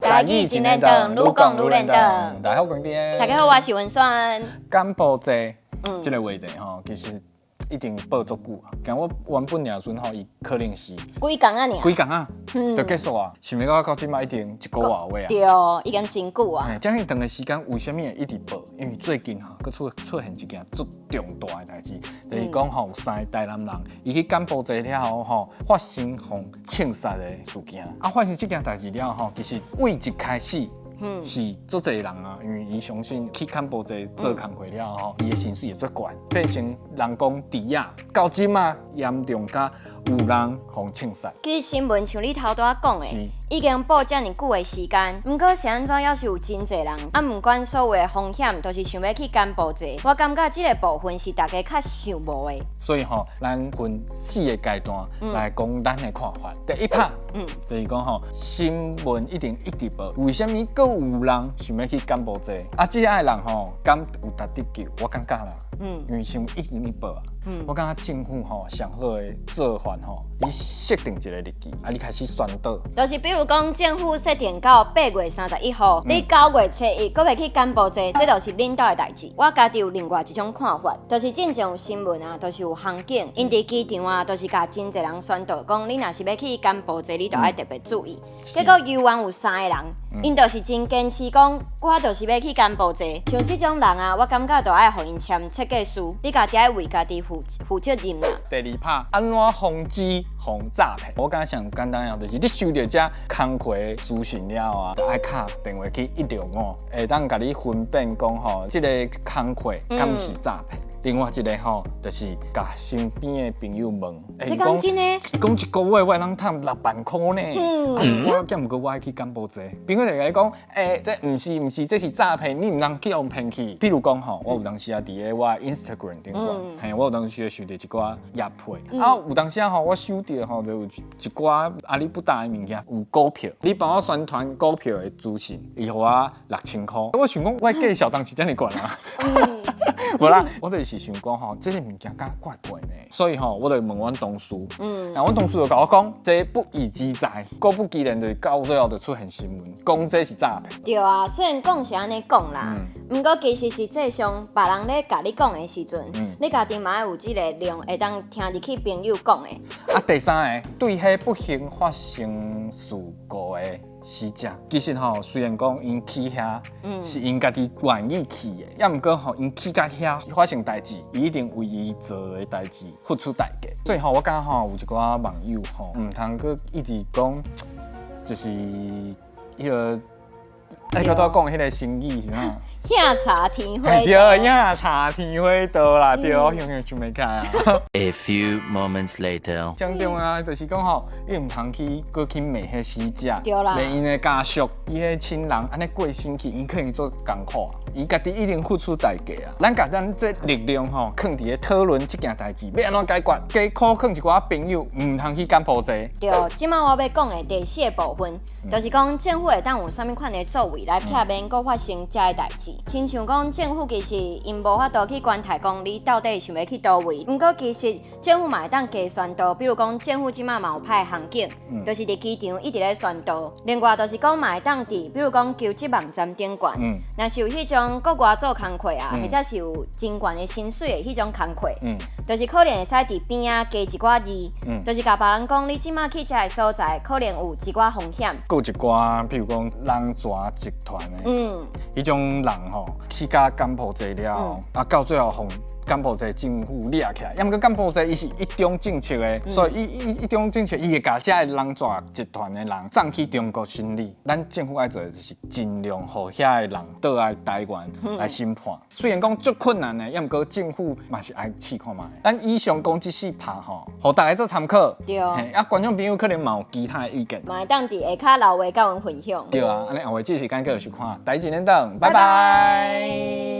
台語真輪轉，愈講愈輪轉。大家好，我是大家好，我是文萱。柬埔寨這个話題吼，其實已經報足久啊。講我原本掠陣吼，伊可能是幾工仔爾，幾工啊，就結束啊。想欲到到這擺已經一個外月啊。對，已經真久啊。嘿，這麼長的時間，為啥物會一直報？因為最近吼，閣出現一件足重大的代誌，就是講吼，有三個台南人，伊去柬埔寨了後吼，發生予槍殺的事件。啊，發生這件代誌了後，其實對一開始是足濟人啊，因為伊相信去柬埔寨做工課了後，伊的薪水會足懸，變成人講豬仔，到這馬嚴重甲有人予槍殺。其實新聞像你頭拄仔講的，已經報遮爾久的時間，毋過是按怎猶是有真濟人，啊，毋管所有的風險，都是想欲去柬埔寨。我感覺這个部分是大家較想無的。所以吼，咱分四个階段來講咱的看法。第一拍，就是講吼，新聞一定一直報，為啥物閣有人想欲去柬埔寨？啊，這个人吼，敢有值得救？我感覺啦，因為新聞一直咧報啊。我感覺政府吼上好的做法吼，你設定一個日期，啊，你開始宣導。就是比如講，政府設定到8月31號，你9月初一閣欲去柬埔寨，這就是恁兜的代誌。我家己有另外一種看法，就是進前有新聞啊，就是有航警，𪜶佇機場啊，就是共真濟人宣導，講你若是欲去柬埔寨，你就愛特別注意。結果猶原有三个人，𪜶就是真堅持講，我就是欲去柬埔寨。像這種人啊，我感覺就愛予𪜶簽切結書，你家己愛為家己負責任啦。第二拍，按怎防止予詐騙？我感覺上簡單啊，就是你收著這工課的資訊了啊，就愛敲電話去165，會當共你分辨講吼，這个工課敢是詐騙。另外一个吼，就是共身邊的朋友問，這講真的？伊講一個月我會當趁6萬箍呢，啊，我敢毋過我愛去柬埔寨，朋友就共你講，欸，這毋是毋是，這是詐騙，你毋通去予騙去。比如講吼，我有當時啊，佇咧我 Instagram 頂懸，嘿，我有當時收著一寡業配，啊，有當時啊吼，我收著吼就有一寡阿里不達的物件，有股票，你幫我宣傳股票的資訊，伊予我6000箍，我想講我的價數當時遮爾懸啊。無啦，我就是想講吼，這个物件敢怪怪呢，所以吼，我就問阮同事，然後阮同事就共我講，這不義之財，果不其然，就是到最後就出現新聞，講這是詐騙。對啊，雖然講是按呢講啦，毋過其實實際上，別人咧共你講的時陣，你家己嘛愛有這个量，會當聽入去朋友講的。啊，第三个，對彼不幸發生事故的死者，其實吼，雖然講𪜶去遐是𪜶家己願意去的，抑毋過吼，𪜶去到遐發生代誌，伊一定為伊做的代誌付出代價。所以吼，我感覺吼，有一寡網友吼，毋通閣一直講，就是彼个，你拄仔講彼个成語是啥？喝茶天花。對，喝茶天花道啦，對，我雄雄想袂起啊。 A few moments later，講重要就是講吼，你毋通去閣去罵彼死者，對啦，連𪜶的家屬、伊的親人，按呢過身去，𪜶可能足艱苦啊，伊家己一定付出代價啊。咱共咱這力量吼，囥佇咧討論這件代誌，欲按怎解決？加苦勸一寡朋友，毋通去柬埔寨。對，這馬我欲講的第四个部分，就是講政府會當有啥物款的作為來避免閣發生這个代誌。親像講政府其實𪜶無法度去關注講你到底想欲去佗位，毋過其實政府嘛會當加宣導，比如講政府這馬嘛有派航警，就是佇機場一直咧宣導。另外就是講嘛會當佇，比如講求職網站頂懸，若是有彼種國外做工課啊，或者是有真懸的薪水的彼種工課，就是可能會使佇邊仔加一寡字，就是共別人講你這馬去這个所在，可能有一寡風險。閣有一寡，比如講人蛇集團的，彼種人吼去共柬埔寨了後，啊，到最後予柬埔寨政府掠起來。抑毋過柬埔寨伊是一中政策的，所以伊一中政策，伊會共這个人蛇集團的人送去中國審理。咱政府愛做的就是盡量予遐个人倒來台灣來審判。雖然講足困難的，抑毋過政府嘛是愛試看覓。咱以上講這四拍吼，予大家做參考。對。啊，觀眾朋友可能嘛有其他的意見。嘛會當佇下跤留話共阮分享。對啊，按呢後下這時間繼續收看，台語真輪轉，拜拜。